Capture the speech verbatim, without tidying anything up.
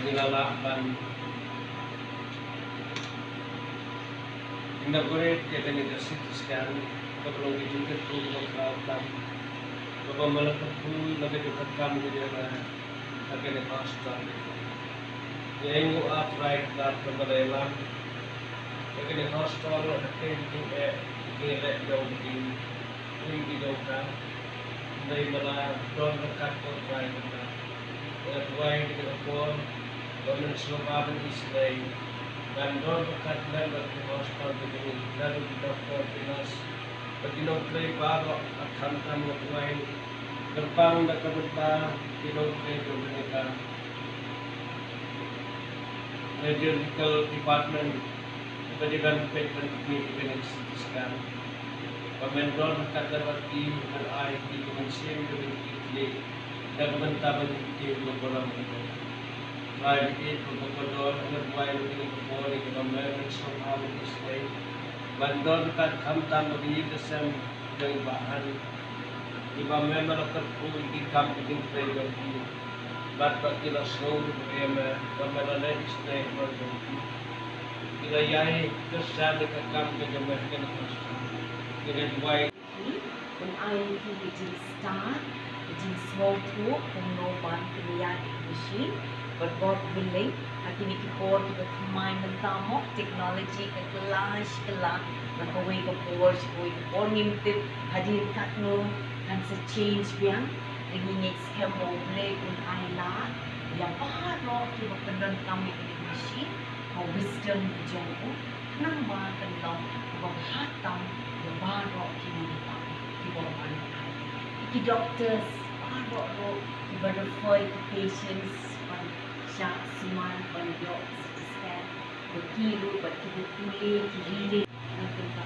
Ngi la lah ban inaugurate ïa kane ka C T scan kaba long ka jingkyrkhu kaba khraw tam, kaba me la kyrkhu na ka jingkyrkhu ka jong me ha kane ka hospital. Ïa, ai nguh ïa U Trai Kynrad kaba la ïalam ïa kane ka hospital ha ka jingeh jingeh jong ki, ki jong ka. Hynrei me la don ryngkat, ko Trai Kynrad. Nga duwai ha kane ka por ba men sngewbha ban isynei ban don ryngkat lem bad ki hospital, bad ki, naduh ki doktor, ki nurse bad ki nongtrei baroh. Bad khamtam nga duwai kyrpang na ka bynta ki nongtrei jong kane ka radiological department, ba dei ban peit ban pynmih ïa kane ka C T scan. Ba men don ryngkat lem bad ki, men ai ki, ki mynsiem, ki mynsiem, ki da ka bynta ban ïa ki, ki burom. Trai, bad ïa ki ba ka don, nga duwai ïa kane ka por, ïa kaba men sngewbha ban isynei ban don ryngkat, khamtam bad ïa ka sem jong i Bah Han, iba me la kyrkhu ïa ki kam ki jingtrei jong ki. Bad ba ki la sngew ruh ïa me, ba me la leh isynei halor jong ki. Ki la ïai kyrshan ïa ka kam ka jong me ha kane ka hospital. Ngi duwai. Un ai ïa ki ka jingstad, ka jingsngewthuh kumno ban pynïaid ïa ka machine. Bad God willing, ha kine ki por kiba thymmai mynta mo, technology ka kylla shi kylla na kawei ka por sha kawei ka por, ngim tip hadien katno kan sa change biang. Te ngi ngeit skhem ba U Blei un ai lad ïa baroh kiba pyndonkam ïa kane ka machine, ka wisdom ka jong u, khnang ba kan long kaba bha tam ïa baroh ki nongmihkhmat kiba wan ban ai. Ki doctors baroh ruh kiba refer ki patients ban shah sumar ban ïoh C T scan, ba ki ruh bad kiba pule ki relate na ka bynta